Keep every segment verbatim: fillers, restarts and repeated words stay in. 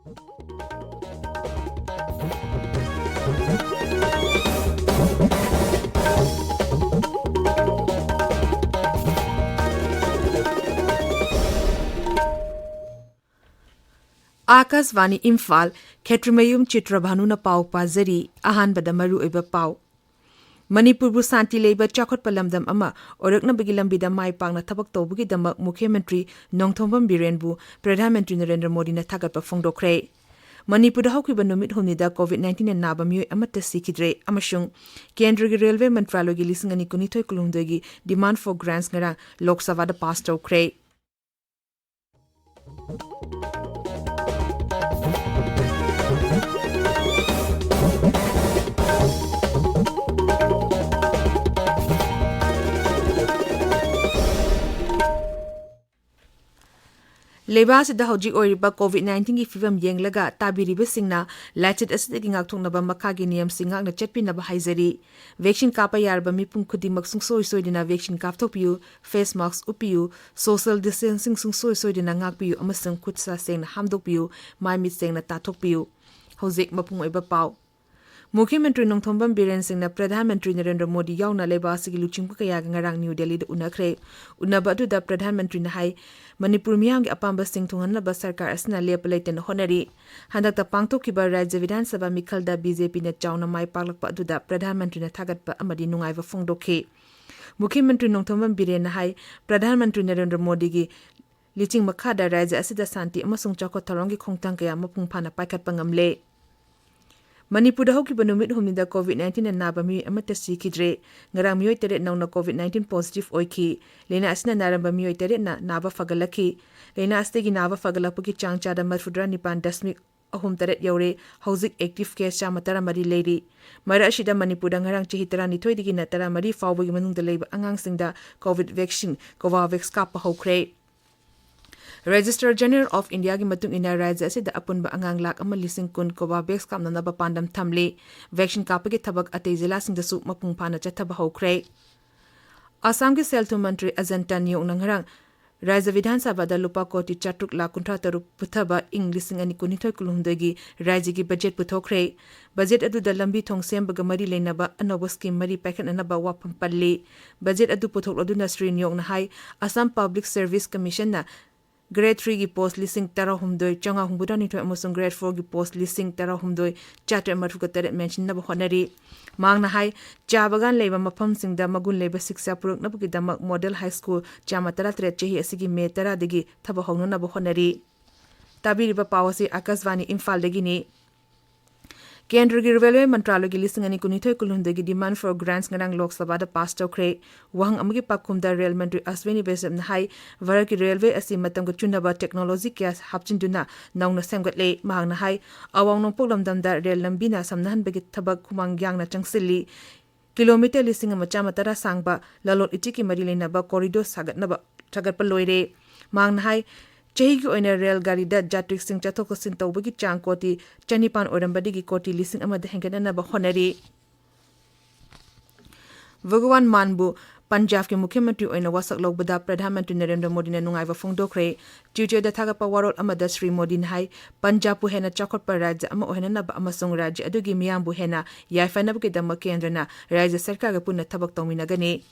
ꯑꯥꯀꯥꯁꯕꯥꯅꯤ ꯏꯝꯐꯥꯜ, ꯈꯦꯇ꯭ꯔꯤꯃꯌꯨꯝ ꯆꯤꯇ꯭ꯔꯚꯥꯅꯨꯅ ꯄꯥꯎ ꯄꯥꯖꯔꯤ꯫ ꯑꯍꯥꯟꯕꯗ ꯃꯔꯨꯑꯣꯏꯕ ꯄꯥꯎ꯫ ꯃꯅꯤꯄꯨꯔꯕꯨ ꯁꯥꯟꯇꯤ ꯂꯩꯕ ꯆꯥꯎꯈꯠꯄ ꯂꯝꯗꯝ ꯑꯃ ꯑꯣꯏꯔꯛꯅꯕꯒꯤ ꯂꯝꯕꯤꯗ ꯃꯥꯏ ꯄꯥꯛꯅ ꯊꯕꯛ ꯇꯧꯕꯒꯤꯗꯃꯛ ꯃꯨꯈ꯭ꯌ ꯃꯟꯇ꯭ꯔꯤ ꯅꯣꯡꯊꯣꯝꯕꯝ ꯕꯤꯔꯦꯟꯕꯨ ꯄ꯭ꯔꯙꯥꯟ ꯃꯟꯇ꯭ꯔꯤ ꯅꯔꯦꯟꯗ꯭ꯔ ꯃꯣꯗꯤꯅ ꯊꯥꯒꯠꯄ ꯐꯣꯡꯗꯣꯛꯈ꯭ꯔꯦ꯫ ꯃꯅꯤꯄꯨꯔꯗ ꯍꯧꯈꯤꯕ ꯅꯨꯃꯤꯠ ꯍꯨꯝꯅꯤꯗ COVID nineteenꯅ ꯅꯥꯕ ꯃꯤꯑꯣꯏ ꯑꯃꯠꯇ ꯁꯤꯈꯤꯗ꯭ꯔꯦ ꯑꯃꯁꯨꯡ ꯀꯦꯟꯗ꯭ꯔꯒꯤ ꯔꯦꯜꯋꯦ ꯃꯟꯇ꯭ꯔꯥꯂꯣꯏꯒꯤ ꯂꯤꯁꯤꯡ ꯑꯅꯤ ꯀꯨꯟꯅꯤꯊꯣꯏ ꯀꯨꯟꯍꯨꯝꯗꯣꯏꯒꯤ demand for grants ꯉꯔꯥꯡ ꯂꯣꯛ ꯁꯚꯥꯗ ꯄꯥꯁ ꯇꯧꯈ꯭ꯔꯦ꯫ ꯂꯩꯕꯥꯛ ꯑꯁꯤꯗ ꯍꯧꯖꯤꯛ ꯑꯣꯏꯔꯤꯕ COVID nineteenꯒꯤ ꯐꯤꯕꯝ ꯌꯦꯡꯂꯒ ꯇꯥꯕꯤꯔꯤꯕꯁꯤꯡꯅ ꯂꯥꯏꯆꯠ ꯑꯁꯤꯗꯒꯤ ꯉꯥꯛꯊꯣꯛꯅꯕ ꯃꯈꯥꯒꯤ ꯅꯤꯌꯝꯁꯤꯡ ꯉꯥꯛꯅ ꯆꯠꯄꯤꯅꯕ ꯍꯥꯏꯖꯔꯤ꯫ Vaccine ꯀꯥꯞꯄ ꯌꯥꯔꯕ ꯃꯤꯄꯨꯝ ꯈꯨꯗꯤꯡꯃꯛ ꯁꯨꯡꯁꯣꯏ ꯁꯣꯏꯗꯅ vaccine ꯀꯥꯞꯊꯣꯛꯄꯤꯌꯨ, face mask ꯎꯞꯄꯤꯌꯨ, social distancing ꯁꯨꯡꯁꯣꯏ ꯁꯣꯏꯗꯅ ꯉꯥꯛꯄꯤꯌꯨ ꯑꯃꯁꯨꯡ ꯈꯨꯠ ꯁꯥ ꯁꯦꯡꯅ ꯍꯥꯝꯗꯣꯛꯄꯤꯌꯨ, ꯃꯥꯏ ꯃꯤꯠ ꯁꯦꯡꯅ ꯇꯥꯊꯣꯛꯄꯤꯌꯨ꯫ ꯍꯧꯖꯤꯛ ꯃꯄꯨꯡ ꯑꯣꯏꯕ ꯄꯥꯎ꯫ ꯃꯨꯈ꯭ꯌ ꯃꯟꯇ꯭ꯔꯤ ꯅꯣꯡꯊꯣꯝꯕꯝ ꯕꯤꯔꯦꯟ ꯁꯤꯡꯅ ꯄ꯭ꯔꯙꯥꯟ ꯃꯟꯇ꯭ꯔꯤ ꯅꯔꯦꯟꯗ꯭ꯔ ꯃꯣꯗꯤ ꯌꯥꯎꯅ ꯂꯩꯕꯥꯛ ꯑꯁꯤꯒꯤ ꯂꯨꯆꯤꯡꯕ ꯀꯌꯥꯒ ꯉꯔꯥꯡ ꯅ꯭ꯌꯨ ꯗꯦꯜꯂꯤꯗ ꯎꯅꯈ꯭ꯔꯦ꯫ ꯎꯅꯕ ꯑꯗꯨꯗ ꯄ꯭ꯔꯙꯥꯟ ꯃꯟꯇ꯭ꯔꯤꯅ ꯍꯥꯏ, ꯃꯅꯤꯄꯨꯔ ꯃꯤꯌꯥꯝꯒꯤ ꯑꯄꯥꯝꯕꯁꯤꯡ ꯊꯨꯡꯍꯟꯅꯕ ꯁꯔꯀꯥꯔ ꯑꯁꯤꯅ ꯂꯦꯞꯄ ꯂꯩꯇꯅ ꯍꯣꯠꯅꯔꯤ꯫ ꯍꯟꯗꯛꯇ ꯄꯥꯡꯊꯣꯛꯈꯤꯕ ꯔꯥꯖ꯭ꯌ ꯕꯤꯙꯥꯟ ꯁꯚꯥ ꯃꯤꯈꯜꯗ BJPꯅ ꯆꯥꯎꯅ ꯃꯥꯏ ꯄꯥꯛꯂꯛꯄ ꯑꯗꯨꯗ ꯄ꯭ꯔꯙꯥꯟ ꯃꯟꯇ꯭ꯔꯤꯅ ꯊꯥꯒꯠꯄ ꯑꯃꯗꯤ ꯅꯨꯡꯉꯥꯏꯕ ꯐꯣꯡꯗꯣꯛꯈꯤ꯫ ꯃꯨꯈ꯭ꯌ ꯃꯟꯇ꯭ꯔꯤ ꯅꯣꯡꯊꯣꯝꯕꯝ ꯕꯤꯔꯦꯟꯅ ꯍꯥꯏ, ꯄ꯭ꯔꯙꯥꯟ ꯃꯟꯇ꯭ꯔꯤ ꯅꯔꯦꯟꯗ꯭ꯔ ꯃꯣꯗꯤꯒꯤ ꯂꯤꯆꯤꯡ ꯃꯈꯥꯗ ꯔꯥꯖ꯭ꯌ ꯑꯁꯤꯗ ꯁꯥꯟꯇꯤ ꯑꯃꯁꯨꯡ ꯆꯥꯎꯈꯠ ꯊꯧꯔꯥꯡꯒꯤ ꯈꯣꯡꯊꯥꯡ ꯀꯌꯥ ꯃꯄꯨꯡ ꯐꯥꯅ ꯄꯥꯏꯈꯠꯄ ꯉꯝꯂꯦ꯫ ꯃꯅꯤꯄꯨꯔꯗ ꯍꯧꯈꯤꯕ ꯅꯨꯃꯤꯠ ꯍꯨꯝꯅꯤꯗ COVID nineteenꯅ ꯅꯥꯕ ꯃꯤꯑꯣꯏ ꯑꯃꯠꯇ ꯁꯤꯈꯤꯗ꯭ꯔꯦ꯫ ꯉꯔꯥꯡ ꯃꯤꯑꯣꯏ ꯇꯔꯦꯠ ꯅꯧꯅ COVID nineteen positive ꯑꯣꯏꯈꯤ꯫ ꯂꯥꯏꯅꯥ ꯑꯁꯤꯅ ꯅꯥꯔꯝꯕ ꯃꯤꯑꯣꯏ ꯇꯔꯦꯠꯅ ꯅꯥꯕ ꯐꯒꯠꯂꯛꯈꯤ꯫ ꯂꯥꯏꯅꯥ ꯑꯁꯤꯗꯒꯤ ꯅꯥꯕ ꯐꯒꯠꯂꯛꯄꯒꯤ ꯆꯥꯡ ꯆꯥꯗ ꯃꯔꯤꯐꯨꯇꯔꯥ ꯅꯤꯄꯥꯟ ꯗꯁꯃꯤꯛ ꯑꯍꯨꯝ ꯇꯔꯦꯠ ꯌꯧꯔꯦ꯫ ꯍꯧꯖꯤꯛ active case ꯆꯥꯝꯃ ꯇꯔꯥꯃꯔꯤ ꯂꯩꯔꯤ꯫ ꯃꯔꯛ ꯑꯁꯤꯗ ꯃꯅꯤꯄꯨꯔꯗ ꯉꯔꯥꯡ ꯆꯍꯤ ꯇꯔꯥꯅꯤꯊꯣꯏꯗꯒꯤꯅ ꯇꯔꯥꯃꯔꯤ ꯐꯥꯎꯕꯒꯤ ꯃꯅꯨꯡꯗ ꯂꯩꯕ ꯑꯉꯥꯡꯁꯤꯡꯗ COVID vaccine Covovax ꯀꯥꯞꯄ ꯍꯧꯈ꯭ꯔꯦ꯫ Registrar General of Indiaꯒꯤ ꯃꯇꯨꯡ ꯏꯟꯅ ꯔꯥꯖ꯭ꯌ ꯑꯁꯤꯗ ꯑꯄꯨꯟꯕ ꯑꯉꯥꯡ ꯂꯥꯈ ꯑꯃ ꯂꯤꯁꯤꯡ ꯀꯨꯟ Covovax ꯀꯥꯞꯅꯅꯕ ꯄꯥꯟꯗꯝ ꯊꯝꯂꯤ꯫ Vaccine ꯀꯥꯞꯄꯒꯤ ꯊꯕꯛ ꯑꯇꯩ ꯖꯤꯂꯥꯁꯤꯡꯗꯁꯨ ꯃꯄꯨꯡ ꯐꯥꯅ ꯆꯠꯊꯕ ꯍꯧꯈ꯭ꯔꯦ꯫ ꯑꯁꯥꯝꯒꯤ ꯁꯦꯜ ꯊꯨꯝ ꯃꯟꯇ꯭ꯔꯤ ꯑꯖꯟꯇꯥ ꯅꯤꯌꯣꯡꯅ ꯉꯔꯥꯡ ꯔꯥꯖ꯭ꯌ ꯕꯤꯙꯥꯟ ꯁꯚꯥꯗ ꯂꯨꯄꯥ ꯀꯣꯇꯤ ꯆꯥꯇ꯭ꯔꯨꯛ ꯂꯥꯈ ꯀꯨꯟꯊ꯭ꯔꯥ ꯇꯔꯨꯛ ꯄꯨꯊꯕ ꯏꯪ ꯂꯤꯁꯤꯡ ꯑꯅꯤ ꯀꯨꯟꯅꯤꯊꯣꯏ ꯀꯨꯟꯍꯨꯝꯗꯣꯏꯒꯤ ꯔꯥꯖ꯭ꯌꯒꯤ ꯕꯖꯦꯠ ꯄꯨꯊꯣꯛꯈ꯭ꯔꯦ꯫ ꯕꯖꯦꯠ ꯑꯗꯨꯗ ꯂꯝꯕꯤ ꯊꯣꯡ ꯁꯦꯝꯕꯒ ꯃꯔꯤ ꯂꯩꯅꯕ ꯑꯅꯧꯕ ꯁ꯭ꯀꯤꯝ ꯃꯔꯤ ꯄꯥꯏꯈꯠꯅꯅꯕ ꯋꯥꯐꯝ ꯄꯜꯂꯤ꯫ ꯕꯖꯦꯠ ꯑꯗꯨ ꯄꯨꯊꯣꯛꯂꯗꯨꯅ ꯁ꯭ꯔꯤ ꯅꯤꯌꯣꯛꯅ ꯍꯥꯏ, ꯑꯁꯥꯝ ꯄꯕ꯭ꯂꯤꯛ ꯁꯔꯚꯤꯁ ꯀꯃꯤꯁꯟꯅ ꯒ꯭ꯔꯦꯗ ꯊ꯭ꯔꯤꯒꯤ ꯄꯣꯁ ꯂꯤꯁꯤꯡ ꯇꯔꯥꯍꯨꯝꯗꯣꯏ ꯆꯥꯝꯃꯉꯥ ꯍꯨꯝꯐꯨꯇꯔꯥꯅꯤꯊꯣꯏ ꯑꯃꯁꯨꯡ ꯒ꯭ꯔꯦꯗ ꯐꯣꯔꯒꯤ ꯄꯣꯁ ꯂꯤꯁꯤꯡ ꯇꯔꯥꯍꯨꯝꯗꯣꯏ ꯆꯥꯇ꯭ꯔꯦꯠ ꯃꯔꯤꯐꯨꯒ ꯇꯔꯦꯠ ꯃꯦꯟꯁꯤꯟꯅꯕ ꯍꯣꯠꯅꯔꯤ꯫ ꯃꯍꯥꯛꯅ ꯍꯥꯏ, ꯆꯥ ꯕꯥꯒꯥꯟ ꯂꯩꯕ ꯃꯐꯝꯁꯤꯡꯗ ꯃꯒꯨꯟ ꯂꯩꯕ ꯁꯤꯛꯁꯥ ꯄꯨꯔꯛꯅꯕꯒꯤꯗꯃꯛ ꯃꯣꯗꯦꯜ ꯍꯥꯏ ꯁ꯭ꯀꯨꯜ ꯆꯥꯝꯃ ꯇꯔꯥꯇꯔꯦꯠ ꯆꯍꯤ ꯑꯁꯤꯒꯤ ꯃꯦ ꯇꯔꯥꯗꯒꯤ ꯊꯕꯛ ꯍꯧꯅꯅꯕ ꯍꯣꯠꯅꯔꯤ꯫ ꯇꯥꯕꯤꯔꯤꯕ ꯄꯥꯎ ꯑꯁꯤ ꯑꯥꯀꯥꯁꯕꯥꯅꯤ ꯏꯝꯐꯥꯜꯗꯒꯤꯅꯤ꯫ ꯀꯦꯟꯗ꯭ꯔꯒꯤ ꯔꯦꯜꯋꯦ ꯃꯟꯇ꯭ꯔꯥꯂꯌꯒꯤ ꯂꯤꯁꯤꯡ ꯑꯅꯤ ꯀꯨꯟꯅꯤꯊꯣꯏ ꯀꯨꯟꯍꯨꯝꯗꯣꯏꯒꯤ demand for grants ꯉꯔꯥꯡ ꯂꯣꯛ ꯁꯚꯥꯗ ꯄꯥꯁ ꯇꯧꯈ꯭ꯔꯦ꯫ ꯋꯥꯍꯪ ꯑꯃꯒꯤ ꯄꯥꯎꯈꯨꯝꯗ ꯔꯦꯜ ꯃꯟꯇ꯭ꯔꯤ ꯑꯁ꯭ꯋꯤꯅꯤ ꯕꯩꯁꯅꯕꯅ ꯍꯥꯏ, ꯚꯥꯔꯠꯀꯤ ꯔꯦꯜꯋꯦ ꯑꯁꯤ ꯃꯇꯝꯒ ꯆꯨꯅꯕ ꯇꯦꯛꯅꯣꯂꯣꯖꯤ ꯀꯌꯥ ꯍꯥꯞꯆꯤꯟꯗꯨꯅ ꯅꯧꯅ ꯁꯦꯝꯒꯠꯂꯦ꯫ ꯃꯍꯥꯛꯅ ꯍꯥꯏ, ꯑꯋꯥꯡ ꯅꯣꯡꯄꯣꯛ ꯂꯝꯗꯝꯗ ꯔꯦꯜ ꯂꯝꯕꯤꯅ ꯁꯝꯅꯍꯟꯕꯒꯤ ꯊꯕꯛ ꯈꯨꯃꯥꯡ ꯌꯥꯡꯅ ꯆꯪꯁꯤꯜꯂꯤ꯫ ꯀꯤꯂꯣꯃꯤꯇꯔ ꯂꯤꯁꯤꯡ ꯑꯃ ꯆꯥꯝꯃ ꯇꯔꯥ ꯁꯥꯡꯕ ꯂꯂꯣꯟ ꯏꯇꯤꯛꯀꯤ ꯃꯔꯤ ꯂꯩꯅꯕ ꯀꯣꯔꯤꯗꯣꯔ ꯁꯥꯒꯠꯅꯕ, ꯁꯥꯒꯠꯄ ꯂꯣꯏꯔꯦ꯫ ꯃꯍꯥꯛꯅ ꯍꯥꯏ, ꯆꯍꯤꯒꯤ ꯑꯣꯏꯅ ꯔꯦꯜ ꯒꯥꯔꯤꯗ ꯌꯥꯇ꯭ꯔꯤꯛꯁꯤꯡ ꯆꯠꯊꯣꯛ ꯆꯠꯁꯤꯟ ꯇꯧꯕꯒꯤ ꯆꯥꯡ ꯀꯣꯇꯤ ꯆꯅꯤꯄꯥꯟ ꯑꯣꯏꯔꯝꯕꯗꯒꯤ ꯀꯣꯇꯤ ꯂꯤꯁꯤꯡ ꯑꯃꯗ ꯍꯦꯟꯒꯠꯅꯅꯕ ꯍꯣꯠꯅꯔꯤ꯫ ꯚꯒꯋꯥꯟ ꯃꯥꯟꯕꯨ ꯄꯟꯖꯥꯕꯀꯤ ꯃꯨꯈ꯭ꯌ ꯃꯟꯇ꯭ꯔꯤ ꯑꯣꯏꯅ ꯋꯥꯁꯛ ꯂꯧꯕꯗ ꯄ꯭ꯔꯙꯥꯟ ꯃꯟꯇ꯭ꯔꯤ ꯅꯔꯦꯟꯗ꯭ꯔ ꯃꯣꯗꯤꯅ ꯅꯨꯡꯉꯥꯏꯕ ꯐꯣꯡꯗꯣꯛꯈ꯭ꯔꯦ꯫ Twitter-ꯗ ꯊꯥꯒꯠꯄ ꯋꯥꯔꯣꯜ ꯑꯃꯗ ꯁ꯭ꯔꯤ ꯃꯣꯗꯤꯅ ꯍꯥꯏ, ꯄꯟꯖꯥꯕꯄꯨ ꯍꯦꯟꯅ ꯆꯥꯎꯈꯠꯄ ꯔꯥꯖ꯭ꯌ ꯑꯃ ꯑꯣꯏꯍꯟꯅꯅꯕ ꯑꯃꯁꯨꯡ ꯔꯥꯖ꯭ꯌ ꯑꯗꯨꯒꯤ ꯃꯤꯌꯥꯝꯕꯨ ꯍꯦꯟꯅ ꯌꯥꯏꯐꯅꯕꯒꯤꯗꯃꯛ ꯀꯦꯟꯗ꯭ꯔꯅ ꯔꯥꯖ꯭ꯌ ꯁꯔꯀꯥꯔꯒ ꯄꯨꯟꯅ ꯊꯕꯛ ꯇꯧꯃꯤꯟꯅꯒꯅꯤ꯫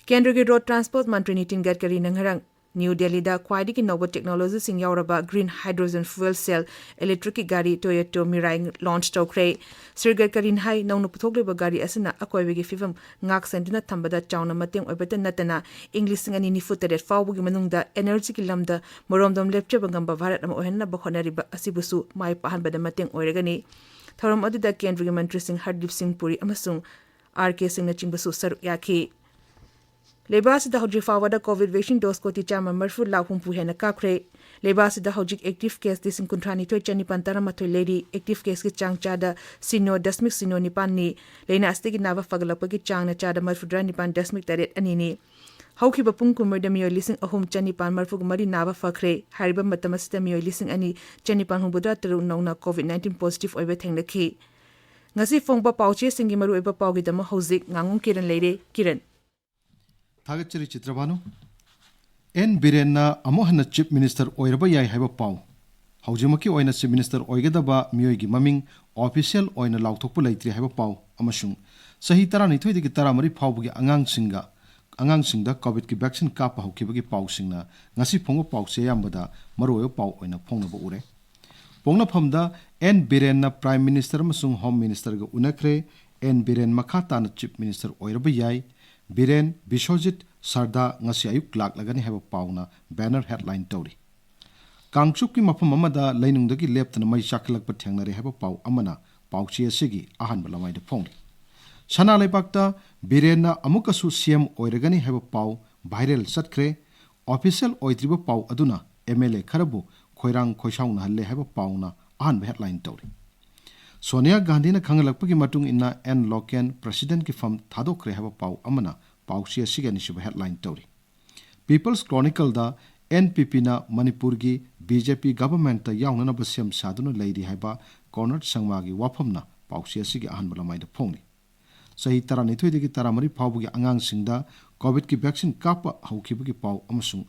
ꯀꯦꯟꯗ꯭ꯔꯒꯤ ꯔꯣꯗ ꯇ꯭ꯔꯥꯟꯁꯄꯣꯔꯠ ꯃꯟꯇ꯭ꯔꯤ ꯅꯤꯇꯤꯟ ꯒꯗꯀꯔꯤꯅ ꯉꯔꯥꯡ ꯅ꯭ꯌꯨ ꯗꯦꯜꯂꯤꯗ ꯈ꯭ꯋꯥꯏꯗꯒꯤ ꯅꯧꯕ ꯇꯦꯛꯅꯣꯂꯣꯖꯤꯁꯤꯡ ꯌꯥꯎꯔꯕ green hydrogen fuel cell electric-ꯀꯤ ꯒꯥꯔꯤ Toyota Mirai launch ꯇꯧꯈ꯭ꯔꯦ꯫ ꯁ꯭ꯔꯤ ꯒꯗꯀꯔꯤꯅ ꯍꯥꯏ, ꯅꯧꯅ ꯄꯨꯊꯣꯛꯂꯤꯕ ꯒꯥꯔꯤ ꯑꯁꯤꯅ ꯑꯀꯣꯏꯕꯒꯤ ꯐꯤꯕꯝ ꯉꯥꯛ-ꯁꯦꯟꯗꯨꯅ ꯊꯝꯕꯗ ꯆꯥꯎꯅ ꯃꯇꯦꯡ ꯑꯣꯏꯕꯇ ꯅꯠꯇꯅ, ꯏꯪ ꯂꯤꯁꯤꯡ ꯑꯅꯤ ꯅꯤꯐꯨ ꯇꯔꯦꯠ ꯐꯥꯎꯕꯒꯤ ꯃꯅꯨꯡꯗ energy-ꯒꯤ ꯂꯝꯗ ꯃꯔꯣꯝꯗꯣꯝ ꯂꯦꯞꯆꯕ ꯉꯝꯕ ꯚꯥꯔꯠ ꯑꯃ ꯑꯣꯏꯍꯟꯅꯕ ꯍꯣꯠꯅꯔꯤꯕ ꯑꯁꯤꯕꯨꯁꯨ ꯃꯥꯏ ꯄꯥꯛꯍꯟꯕꯗ ꯃꯇꯦꯡ ꯑꯣꯏꯔꯒꯅꯤ꯫ ꯊꯧꯔꯝ ꯑꯗꯨꯗ ꯀꯦꯟꯗ꯭ꯔꯒꯤ ꯃꯟꯇ꯭ꯔꯤꯁꯤꯡ ꯍꯔꯗꯤꯞ ꯁꯤꯡ ꯄꯨꯔꯤ ꯑꯃꯁꯨꯡ ꯑꯥꯔ ꯀꯦ ꯁꯤꯡꯅꯆꯤꯡꯕꯁꯨ ꯁꯔꯨꯛ ꯌꯥꯈꯤ꯫ ꯂꯩꯕꯥꯛ ꯑꯁꯤꯗ ꯍꯧꯖꯤꯛ ꯐꯥꯎꯕꯗ COVID vaccine dose ꯀꯣꯇꯤ ꯆꯥꯝꯃ ꯃꯔꯤꯐꯨ ꯂꯥꯈ ꯍꯨꯝꯐꯨ ꯍꯦꯟꯅ ꯀꯥꯞꯈ꯭ꯔꯦ꯫ ꯂꯩꯕꯥꯛ ꯑꯁꯤꯗ ꯍꯧꯖꯤꯛ active case ꯂꯤꯁꯤꯡ ꯀꯨꯟꯊ꯭ꯔꯥ ꯅꯤꯊꯣꯏ ꯆꯅꯤꯄꯥꯟ ꯇꯔꯥꯃꯥꯊꯣꯏ ꯂꯩꯔꯤ꯫ Active case-ꯀꯤ ꯆꯥꯡ ꯆꯥꯗ ꯁꯤꯅꯣ ꯗꯁꯃꯤꯛ ꯁꯤꯅꯣ ꯅꯤꯄꯥꯟꯅꯤ꯫ ꯂꯥꯏꯅꯥ ꯑꯁꯤꯗꯒꯤ ꯅꯥꯕ ꯐꯒꯠꯂꯛꯄꯒꯤ ꯆꯥꯡꯅ ꯆꯥꯗ ꯃꯔꯤꯐꯨꯇꯔꯥ ꯅꯤꯄꯥꯟ ꯗꯁꯃꯤꯛ ꯇꯔꯦꯠ ꯑꯅꯤꯅꯤ꯫ ꯍꯧꯈꯤꯕ ꯄꯨꯡ ꯀꯨꯟꯃꯔꯤꯗ ꯃꯤꯑꯣꯏ ꯂꯤꯁꯤꯡ ꯑꯍꯨꯝ ꯆꯅꯤꯄꯥꯟ ꯃꯔꯤꯐꯨ ꯃꯔꯤ ꯅꯥꯕ ꯐꯈ꯭ꯔꯦ꯫ ꯍꯥꯏꯔꯤꯕ ꯃꯇꯝ ꯑꯁꯤꯗ ꯃꯤꯑꯣꯏ ꯂꯤꯁꯤꯡ ꯑꯅꯤ ꯆꯅꯤꯄꯥꯟ ꯍꯨꯝꯐꯨꯇꯔꯥ ꯇꯔꯨꯛ ꯅꯧꯅ COVID nineteen positive ꯑꯣꯏꯕ ꯊꯦꯡꯅꯈꯤ꯫ ꯉꯁꯤ ꯐꯣꯡꯕ ꯄꯥꯎꯆꯦꯁꯤꯡꯒꯤ ꯃꯔꯨꯑꯣꯏꯕ ꯄꯥꯎꯒꯤꯗꯃꯛ ꯍꯧꯖꯤꯛ ꯉꯥꯉꯣꯝ ꯀꯤꯔꯟ ꯂꯩꯔꯦ꯫ ꯀꯤꯔꯟ꯫ ꯊꯥꯒꯠꯆꯔꯤ ꯆꯤꯇ꯭ꯔꯕꯥꯅꯨ꯫ ꯑꯦꯟ ꯕꯤꯔꯦꯟꯅ ꯑꯃꯨꯛ ꯍꯟꯅ Chief Minister ꯑꯣꯏꯔꯕ ꯌꯥꯏ ꯍꯥꯏꯕ ꯄꯥꯎ꯫ ꯍꯧꯖꯤꯛꯃꯛꯀꯤ ꯑꯣꯏꯅ Chief Minister ꯑꯣꯏꯒꯗꯕ ꯃꯤꯑꯣꯏꯒꯤ ꯃꯃꯤꯡ official ꯑꯣꯏꯅ ꯂꯥꯎꯊꯣꯛꯄ ꯂꯩꯇ꯭ꯔꯤ ꯍꯥꯏꯕ ꯄꯥꯎ ꯑꯃꯁꯨꯡ ꯆꯍꯤ ꯇꯔꯥꯅꯤꯊꯣꯏꯗꯒꯤ ꯇꯔꯥꯃꯔꯤ ꯐꯥꯎꯕꯒꯤ ꯑꯉꯥꯡꯁꯤꯡꯒ, ꯑꯉꯥꯡꯁꯤꯡꯗ COVIDꯀꯤ vaccine ꯀꯥꯞꯄ ꯍꯧꯈꯤꯕꯒꯤ ꯄꯥꯎꯁꯤꯡꯅ ꯉꯁꯤ ꯐꯣꯡꯕ ꯄꯥꯎꯁꯦ ꯑꯌꯥꯝꯕꯗ ꯃꯔꯨꯑꯣꯏꯕ ꯄꯥꯎ ꯑꯣꯏꯅ ꯐꯣꯡꯅꯕ ꯎꯔꯦ꯫ ꯄꯣꯛꯅꯐꯝꯗ ꯑꯦꯟ ꯕꯤꯔꯦꯟꯅ Prime Minister ꯑꯃꯁꯨꯡ Home Ministerꯒ ꯎꯅꯈ꯭ꯔꯦ꯫ ꯑꯦꯟ ꯕꯤꯔꯦꯟ ꯃꯈꯥ ꯇꯥꯅ Chief Minister ꯑꯣꯏꯔꯕ ꯌꯥꯏ꯫ ꯕꯤꯔꯦꯟ ꯕꯤꯁ꯭ꯋꯖꯤꯠ ꯁꯔꯗꯥ ꯉꯁꯤ ꯑꯌꯨꯛ ꯂꯥꯛꯂꯒꯅꯤ ꯍꯥꯏꯕ ꯄꯥꯎꯅ banner headline ꯇꯧꯔꯤ꯫ ꯀꯥꯡꯆꯨꯞꯀꯤ ꯃꯐꯝ ꯑꯃꯗ ꯂꯩꯅꯨꯡꯗꯒꯤ ꯂꯦꯞꯇꯅ ꯃꯩ ꯆꯥꯛꯈꯠꯂꯛꯄ ꯊꯦꯡꯅꯔꯦ ꯍꯥꯏꯕ ꯄꯥꯎ ꯑꯃꯅ ꯄꯥꯎꯆꯦ ꯑꯁꯤꯒꯤ ꯑꯍꯥꯟꯕ ꯂꯃꯥꯏꯗ ꯐꯣꯡꯂꯤ꯫ ꯁꯅꯥ ꯂꯩꯕꯥꯛꯇ ꯕꯤꯔꯦꯟꯅ ꯑꯃꯨꯛꯀꯁꯨ CM ꯑꯣꯏꯔꯒꯅꯤ ꯍꯥꯏꯕ ꯄꯥꯎ viral ꯆꯠꯈ꯭ꯔꯦ꯫ Official ꯑꯣꯏꯗ꯭ꯔꯤꯕ ꯄꯥꯎ ꯑꯗꯨꯅ MLA ꯈꯔꯕꯨ ꯈꯣꯏꯔꯥꯡ ꯈꯣꯏꯁꯥꯎꯅꯍꯜꯂꯦ ꯍꯥꯏꯕ ꯄꯥꯎꯅ ꯑꯍꯥꯟꯕ headline ꯇꯧꯔꯤ꯫ ꯁꯣꯅꯤꯌꯥ ꯒꯥꯟꯙꯤꯅ ꯈꯪꯍꯜꯂꯛꯄꯒꯤ ꯃꯇꯨꯡ ꯏꯟꯅ ꯑꯦꯟ ꯂꯣꯀꯦꯟ Presidentꯀꯤ ꯐꯝ ꯊꯥꯗꯣꯛꯈ꯭ꯔꯦ ꯍꯥꯏꯕ ꯄꯥꯎ ꯑꯃꯅ ꯄꯥꯎꯆꯦ ꯑꯁꯤꯒꯤ ꯑꯅꯤꯁꯨꯕ headline ꯇꯧꯔꯤ꯫ People's Chronicleꯗ NPPꯅ ꯃꯅꯤꯄꯨꯔꯒꯤ BJP governmentꯇ ꯌꯥꯎꯅꯅꯕ ꯁꯦꯝ ꯁꯥꯗꯨꯅ ꯂꯩꯔꯤ ꯍꯥꯏꯕ ꯀꯣꯅꯔ ꯁꯪꯃꯥꯒꯤ ꯋꯥꯐꯝꯅ ꯄꯥꯎꯆꯦ ꯑꯁꯤꯒꯤ ꯑꯍꯥꯟꯕ ꯂꯃꯥꯏꯗ ꯐꯣꯡꯂꯤ꯫ ꯆꯍꯤ ꯇꯔꯥꯅꯤꯊꯣꯏꯗꯒꯤ ꯇꯔꯥꯃꯔꯤ ꯐꯥꯎꯕꯒꯤ ꯑꯉꯥꯡꯁꯤꯡꯗ COVIDꯀꯤ vaccine ꯀꯥꯞꯄ ꯍꯧꯈꯤꯕꯒꯤ ꯄꯥꯎ ꯑꯃꯁꯨꯡ,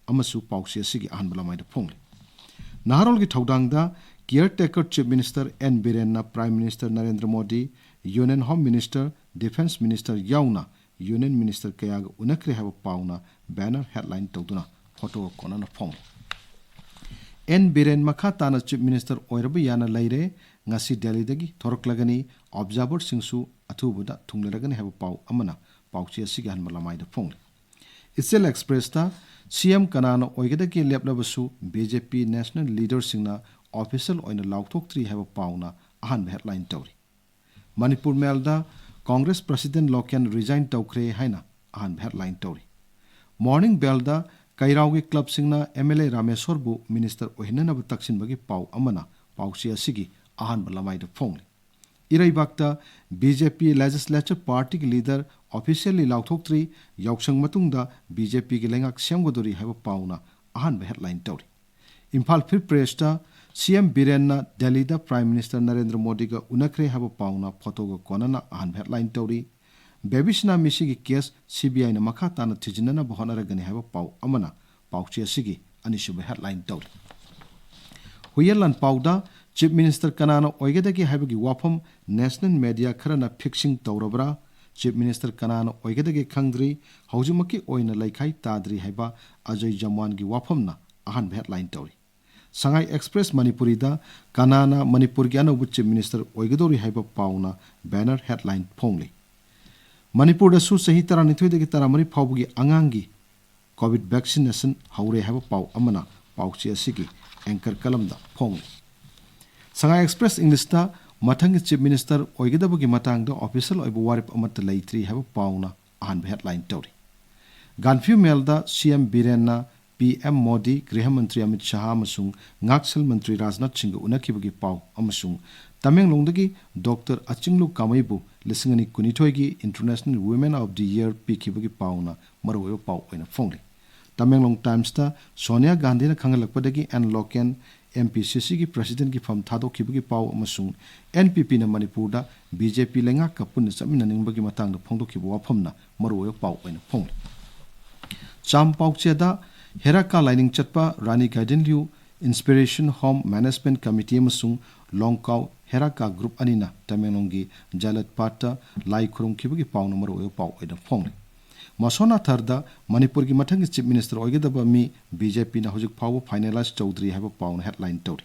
ꯑꯃꯁꯨ ꯄꯥꯎꯆꯦ ꯑꯁꯤꯒꯤ ꯑꯍꯥꯟꯕ ꯂꯃꯥꯏꯗ ꯐꯣꯡꯂꯤ꯫ ꯅꯍꯥꯔꯣꯜꯒꯤ ꯊꯧꯗꯥꯡꯗ caretaker Chief Minister ꯑꯦꯟ ꯕꯤꯔꯦꯟꯅ Prime Minister Narendra Modi, Union Home Minister, Defence Minister ꯌꯥꯎꯅ Union Minister ꯀꯌꯥꯒ ꯎꯅꯈ꯭ꯔꯦ ꯍꯥꯏꯕ ꯄꯥꯎꯅ banner headline ꯇꯧꯗꯨꯅ ꯐꯣꯇꯣꯒ ꯀꯣꯟꯅꯅ ꯐꯣꯡꯂꯤ꯫ ꯑꯦꯟ ꯕꯤꯔꯦꯟ ꯃꯈꯥ ꯇꯥꯅ Chief Minister ꯑꯣꯏꯔꯕ ꯌꯥꯅ ꯂꯩꯔꯦ꯫ ꯉꯁꯤ ꯗꯦꯜꯂꯤꯗꯒꯤ ꯊꯣꯔꯛꯂꯒꯅꯤ꯫ Observerꯁꯤꯡꯁꯨ ꯑꯊꯨꯕꯗ ꯊꯨꯡꯂꯔꯒꯅꯤ ꯍꯥꯏꯕ ꯄꯥꯎ ꯑꯃꯅ ꯄꯥꯎꯆꯦ ꯑꯁꯤꯒꯤ ꯑꯍꯥꯟꯕ ꯂꯃꯥꯏꯗ ꯐꯣꯡꯂꯤ꯫ ꯏꯆꯦꯜ Expressꯇ CM ꯀꯅꯥꯅ ꯑꯣꯏꯒꯗꯒꯦ ꯂꯦꯞꯂꯕꯁꯨ BJP national leaderꯁꯤꯡꯅ official ꯑꯣꯏꯅ ꯂꯥꯎꯊꯣꯛꯇ꯭ꯔꯤ ꯍꯥꯏꯕ ꯄꯥꯎꯅ ꯑꯍꯥꯟꯕ headline ꯇꯧꯔꯤ꯫ ꯃꯅꯤꯄꯨꯔ Mailꯗ Congress President ꯂꯣꯀꯦꯟ resign ꯇꯧꯈ꯭ꯔꯦ ꯍꯥꯏꯅ ꯑꯍꯥꯟꯕ headline ꯇꯧꯔꯤ꯫ Morning Bellꯗ ꯀꯩꯔꯥꯎꯒꯤ clubꯁꯤꯡꯅ MLA ꯔꯥꯃꯦꯁꯣꯔꯕꯨ minister ꯑꯣꯏꯍꯟꯅꯅꯕ ꯇꯛꯁꯤꯟꯕꯒꯤ ꯄꯥꯎ ꯑꯃꯅ ꯄꯥꯎꯆꯦ ꯑꯁꯤꯒꯤ ꯑꯍꯥꯟꯕ ꯂꯃꯥꯏꯗ ꯐꯣꯡꯂꯤ꯫ ꯏꯔꯩꯕꯥꯛꯇ BJP Legislature Partyꯒꯤ leader officially ꯂꯥꯎꯊꯣꯛꯇ꯭ꯔꯤ, ꯌꯥꯎꯁꯪ ꯃꯇꯨꯡꯗ BJPꯒꯤ ꯂꯩꯉꯥꯛ ꯁꯦꯝꯒꯗꯣꯔꯤ ꯍꯥꯏꯕ ꯄꯥꯎꯅ ꯑꯍꯥꯟꯕ headline ꯇꯧꯔꯤ꯫ ꯏꯝꯐꯥꯜ Free Pressꯇ CM ꯕꯤꯔꯦꯟꯅ ꯗꯦꯜꯂꯤꯗ Prime Minister ꯅꯔꯦꯟꯗ꯭ꯔ ꯃꯣꯗꯤꯒ ꯎꯅꯈ꯭ꯔꯦ ꯍꯥꯏꯕ ꯄꯥꯎꯅ ꯐꯣꯇꯣꯒ ꯀꯣꯟꯅꯅ ꯑꯍꯥꯟꯕ headline ꯇꯧꯔꯤ꯫ ꯕꯦꯕꯤꯁꯅꯥ ꯃꯤꯁꯤꯒꯤ ꯀꯦꯁ ꯁꯤ ꯕꯤ ꯑꯥꯏꯅ ꯃꯈꯥ ꯇꯥꯅ ꯊꯤꯖꯤꯟꯅꯅꯕ ꯍꯣꯠꯅꯔꯒꯅꯤ ꯍꯥꯏꯕ ꯄꯥꯎ ꯑꯃꯅ ꯄꯥꯎꯆꯦ ꯑꯁꯤꯒꯤ ꯑꯅꯤꯁꯨꯕ ꯍꯦꯗꯂꯥꯏꯟ ꯇꯧꯔꯤ꯫ ꯍꯨꯏꯌꯦꯟ ꯂꯥꯟꯄꯥꯎꯗ ꯆꯤꯐ ꯃꯤꯅꯤꯁꯇꯔ ꯀꯅꯥꯅ ꯑꯣꯏꯒꯗꯒꯦ ꯍꯥꯏꯕꯒꯤ ꯋꯥꯐꯝ ꯅꯦꯁꯅꯦꯜ ꯃꯦꯗꯤꯌꯥ ꯈꯔꯅ ꯐꯤꯛꯁꯤꯡ ꯇꯧꯔꯕ꯭ꯔꯥ? ꯆꯤꯐ ꯃꯤꯅꯤꯁꯇꯔ ꯀꯅꯥꯅ ꯑꯣꯏꯒꯗꯒꯦ ꯈꯪꯗ꯭ꯔꯤ, ꯍꯧꯖꯤꯛꯃꯛꯀꯤ ꯑꯣꯏꯅ ꯂꯩꯈꯥꯏ ꯇꯥꯗ꯭ꯔꯤ ꯍꯥꯏꯕ ꯑꯖꯣꯏ ꯖꯝꯋꯥꯟꯒꯤ ꯋꯥꯐꯝꯅ ꯑꯍꯥꯟꯕ ꯍꯦꯗꯂꯥꯏꯟ ꯇꯧꯔꯤ꯫ ꯁꯉꯥꯏ ꯑꯦꯛꯁꯄ꯭ꯔꯦꯁ ꯃꯅꯤꯄꯨꯔꯤꯗ ꯀꯅꯥꯅ ꯃꯅꯤꯄꯨꯔꯒꯤ ꯑꯅꯧꯕ ꯆꯤꯐ ꯃꯤꯅꯤꯁꯇꯔ ꯑꯣꯏꯒꯗꯧꯔꯤ ꯍꯥꯏꯕ ꯄꯥꯎꯅ ꯕꯦꯅꯔ ꯍꯦꯗꯂꯥꯏꯟ ꯐꯣꯡꯂꯤ꯫ ꯃꯅꯤꯄꯨꯔꯗꯁꯨ ꯆꯍꯤ ꯇꯔꯥꯅꯤꯊꯣꯏꯗꯒꯤ ꯇꯔꯥꯃꯔꯤ ꯐꯥꯎꯕꯒꯤ ꯑꯉꯥꯡꯒꯤ ꯀꯣꯚꯤꯗ ꯚꯦꯛꯁꯤꯅꯦꯁꯟ ꯍꯧꯔꯦ ꯍꯥꯏꯕ ꯄꯥꯎ ꯑꯃꯅ ꯄꯥꯎꯆꯦ ꯑꯁꯤꯒꯤ ꯑꯦꯡꯀꯔ ꯀꯂꯝꯗ ꯐꯣꯡꯂꯤ꯫ ꯁꯉꯥꯏ ꯑꯦꯛꯁꯄ꯭ꯔꯦꯁ ꯏꯪꯂꯤꯁꯇ ꯃꯊꯪꯒꯤ ꯆꯤꯐ ꯃꯤꯅꯤꯁꯇꯔ ꯑꯣꯏꯒꯗꯕꯒꯤ ꯃꯇꯥꯡꯗ ꯑꯣꯐꯤꯁꯤꯌꯦꯜ ꯑꯣꯏꯕ ꯋꯥꯔꯦꯞ ꯑꯃꯠꯇ ꯂꯩꯇ꯭ꯔꯤ ꯍꯥꯏꯕ ꯄꯥꯎꯅ ꯑꯍꯥꯟꯕ ꯍꯦꯗꯂꯥꯏꯟ ꯇꯧꯔꯤ꯫ ꯒꯥꯟꯐ꯭ꯌꯨ ꯃꯦꯜꯗ ꯁꯤ ꯑꯦꯝ ꯕꯤꯔꯦꯟꯅ ꯄꯤ ꯑꯦꯝ ꯃꯣꯗꯤ, ꯒ꯭ꯔꯤꯍ ꯃꯟꯇ꯭ꯔꯤ ꯑꯃꯤꯠ ꯁꯍꯥ ꯑꯃꯁꯨꯡ ꯉꯥꯛꯁꯦꯜ ꯃꯟꯇ꯭ꯔꯤ ꯔꯥꯖꯅꯥꯊ ꯁꯤꯡꯒ ꯎꯅꯈꯤꯕꯒꯤ ꯄꯥꯎ ꯑꯃꯁꯨꯡ ꯇꯃꯦꯡꯂꯣꯡꯗꯒꯤ ꯗꯣꯛꯇꯔ ꯑꯆꯤꯡꯂꯨ ꯀꯥꯃꯩꯕꯨ ꯂꯤꯁꯤꯡ ꯑꯅꯤ ꯀꯨꯟꯅꯤꯊꯣꯏꯒꯤ International Women of the Year ꯄꯤꯈꯤꯕꯒꯤ ꯄꯥꯎꯅ ꯃꯔꯨꯑꯣꯏꯕ ꯄꯥꯎ ꯑꯣꯏꯅ ꯐꯣꯡꯂꯤ꯫ ꯇꯃꯦꯡꯂꯣꯡ ꯇꯥꯏꯝꯁꯇ ꯁꯣꯅꯤꯌꯥ ꯒꯥꯟꯙꯤꯅ ꯈꯪꯍꯜꯂꯛꯄꯗꯒꯤ ꯑꯦꯟ ꯂꯣꯀꯦꯟ ꯑꯦꯝ ꯄꯤ ꯁꯤ ꯁꯤꯒꯤ ꯄ꯭ꯔꯁꯤꯗꯦꯟꯠꯀꯤ ꯐꯝ ꯊꯥꯗꯣꯛꯈꯤꯕꯒꯤ ꯄꯥꯎ ꯑꯃꯁꯨꯡ ꯑꯦꯟ ꯄꯤ ꯄꯤꯅ ꯃꯅꯤꯄꯨꯔꯗ ꯕꯤ ꯖꯦ ꯄꯤ ꯂꯩꯉꯥꯛꯀ ꯄꯨꯟꯅ ꯆꯠꯃꯤꯟꯅꯅꯤꯡꯕꯒꯤ ꯃꯇꯥꯡꯗ ꯐꯣꯡꯗꯣꯛꯈꯤꯕ ꯋꯥꯐꯝꯅ ꯃꯔꯨꯑꯣꯏꯕ ꯄꯥꯎ ꯑꯣꯏꯅ ꯐꯣꯡꯂꯤ꯫ ꯆꯥꯝ ꯄꯥꯎꯆꯦꯗ ꯍꯦꯔꯥꯀꯥ ꯂꯥꯏꯅꯤꯡ ꯆꯠꯄ ꯔꯥꯅꯤ ꯒꯥꯏꯗꯦꯟꯂꯤꯌꯨ ꯏꯟꯁꯄꯤꯔꯦꯁꯟ ꯍꯣꯝ ꯃꯦꯅꯦꯖꯃꯦꯟꯠ ꯀꯃꯤꯇꯤ ꯑꯃꯁꯨꯡ ꯂꯣꯡꯀꯥꯎ ꯍꯦꯔꯥꯀꯥ ꯒ꯭ꯔꯨꯞ ꯑꯅꯤꯅ ꯇꯃꯦꯡꯂꯣꯡꯒꯤ ꯖꯥꯏꯂꯠ ꯄꯥꯠꯇ ꯂꯥꯏ ꯈꯨꯔꯨꯝꯈꯤꯕꯒꯤ ꯄꯥꯎꯅ ꯃꯔꯨꯑꯣꯏꯕ ꯄꯥꯎ ꯑꯣꯏꯅ ꯐꯣꯡꯂꯤ꯫ ꯃꯁꯣꯅꯥꯊꯔꯗ ꯃꯅꯤꯄꯨꯔꯒꯤ ꯃꯊꯪꯒꯤ ꯆꯤꯐ ꯃꯤꯅꯤꯁꯇꯔ ꯑꯣꯏꯒꯗꯕ ꯃꯤ ꯕꯤ ꯖꯦ ꯄꯤꯅ ꯍꯧꯖꯤꯛ ꯐꯥꯎꯕ ꯐꯥꯏꯅꯦꯂꯥꯏꯖ ꯇꯧꯗ꯭ꯔꯤ ꯍꯥꯏꯕ ꯄꯥꯎꯅ ꯍꯦꯗꯂꯥꯏꯟ ꯇꯧꯔꯤ꯫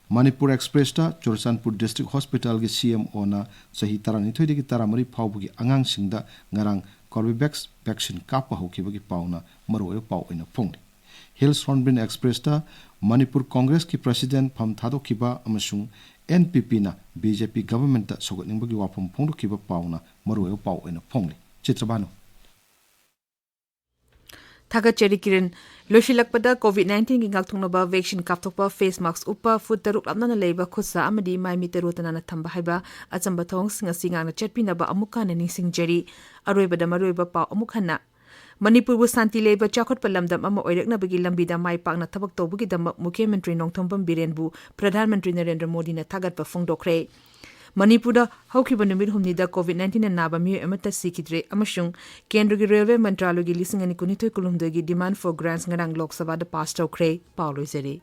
ꯃꯅꯤꯄꯨꯔ ꯑꯦꯛꯁꯄ꯭ꯔꯦꯁꯇ ꯆꯨꯔꯆꯥꯟꯄꯨꯔ ꯗꯤꯁꯇ꯭ꯔꯤꯛ ꯍꯣꯁꯄꯤꯇꯥꯜꯒꯤ ꯁꯤ ꯑꯦꯝ ꯑꯣꯅ ꯆꯍꯤ ꯇꯔꯥꯅꯤꯊꯣꯏꯗꯒꯤ ꯇꯔꯥꯃꯔꯤ ꯐꯥꯎꯕꯒꯤ ꯑꯉꯥꯡꯁꯤꯡꯗ ꯉꯔꯥꯡ ꯀꯣꯔꯕꯤꯚꯦꯛꯁ ꯚꯦꯛꯁꯤꯟ ꯀꯥꯞꯄ ꯍꯧꯈꯤꯕꯒꯤ ꯄꯥꯎꯅ ꯃꯔꯨꯑꯣꯏꯕ ꯄꯥꯎ ꯑꯣꯏꯅ ꯐꯣꯡꯂꯤ꯫ ꯍꯤꯜꯁ ꯍꯣꯔꯟꯕꯤꯜ ꯑꯦꯛꯁꯄ꯭ꯔꯦꯁꯇ ꯃꯅꯤꯄꯨꯔ ꯀꯣꯡꯒ꯭ꯔꯦꯁꯀꯤ ꯄ꯭ꯔꯁꯤꯗꯦꯟꯠ ꯐꯝ ꯊꯥꯗꯣꯛꯈꯤꯕ ꯑꯃꯁꯨꯡ ꯑꯦꯟ ꯄꯤ ꯄꯤꯅ ꯕꯤ ꯖꯦ ꯄꯤ ꯒꯚꯔꯟꯃꯦꯟꯠꯇ ꯁꯧꯒꯠꯅꯤꯡꯕꯒꯤ ꯋꯥꯐꯝ ꯐꯣꯡꯗꯣꯛꯈꯤꯕ ꯄꯥꯎꯅ ꯃꯔꯨꯑꯣꯏꯕ ꯄꯥꯎ ꯑꯣꯏꯅ ꯐꯣꯡꯂꯤ꯫ ꯆꯤꯇ꯭ꯔꯚꯥꯅꯨ꯫ ꯊꯥꯒꯠꯆꯔꯤ ꯀꯤꯔꯟ꯫ ꯂꯣꯏꯁꯤꯜꯂꯛꯄꯗ ꯀꯣꯚꯤꯗ ꯅꯥꯏꯟꯇꯤꯟꯒꯤ ꯉꯥꯛꯊꯣꯛꯅꯕ ꯐꯦꯁ ꯃꯥꯛꯁ ꯎꯞꯄ, ꯐꯨꯠ ꯇꯔꯨꯛ ꯂꯥꯞꯅꯅ ꯂꯩꯕ ꯈꯨꯠꯁꯥ ꯑꯃꯗꯤ ꯃꯥꯏ ꯃꯤꯠ ꯇꯔꯨ ꯇꯅꯥꯟꯅ ꯊꯝꯕ ꯍꯥꯏꯕ ꯑꯆꯝꯕ ꯊꯧꯑꯣꯡꯁꯤꯡ ꯑꯁꯤ ꯉꯥꯛꯅ ꯆꯠꯄꯤꯅꯕ ꯑꯃꯨꯛ ꯍꯟꯅ ꯅꯤꯡꯁꯤꯡꯖꯔꯤ꯫ ꯑꯔꯣꯏꯕꯗ ꯃꯔꯨꯑꯣꯏꯕ ꯄꯥꯎ ꯑꯃꯨꯛ ꯍꯟꯅ꯫ ꯃꯅꯤꯄꯨꯔꯕꯨ ꯁꯥꯟꯇꯤ ꯂꯩꯕ ꯆꯥꯎꯈꯠꯄ ꯂꯝꯗꯝ ꯑꯃ ꯑꯣꯏꯔꯛꯅꯕꯒꯤ ꯂꯝꯕꯤꯗ ꯃꯥꯏ ꯄꯥꯛꯅ ꯊꯕꯛ ꯇꯧꯕꯒꯤꯗꯃꯛ ꯃꯨꯈ꯭ꯌ ꯃꯟꯇ꯭ꯔꯤ ꯅꯣꯡꯊꯣꯝꯕꯝ ꯕꯤꯔꯦꯟꯕꯨ ꯄ꯭ꯔꯙꯥꯟ ꯃꯟꯇ꯭ꯔꯤ ꯅꯔꯦꯟꯗ꯭ꯔ ꯃꯣꯗꯤꯅ ꯊꯥꯒꯠꯄ ꯐꯣꯡꯗꯣꯛꯈ꯭ꯔꯦ꯫ ꯃꯅꯤꯄꯨꯔꯗ ꯍꯧꯈꯤꯕ ꯅꯨꯃꯤꯠ ꯍꯨꯝꯅꯤꯗ COVID nineteen ꯅ ꯅꯥꯕ ꯃꯤꯑꯣꯏ ꯑꯃꯠꯇ ꯁꯤꯈꯤꯗ꯭ꯔꯦ ꯑꯃꯁꯨꯡ ꯀꯦꯟꯗ꯭ꯔꯒꯤ ꯔꯦꯜꯋꯦ ꯃꯟꯇ꯭ꯔꯥꯂꯌꯒꯤ ꯂꯤꯁꯤꯡ ꯑꯅꯤ ꯀꯨꯟꯅꯤꯊꯣꯏ ꯀꯨꯟꯍꯨꯝꯗꯣꯏꯒꯤ demand for grants ꯉꯔꯥꯡ ꯂꯣꯛ ꯁꯚꯥꯗ ꯄꯥꯁ ꯇꯧꯈ꯭ꯔꯦ꯫ ꯄꯥꯎ ꯂꯣꯏꯖꯔꯦ꯫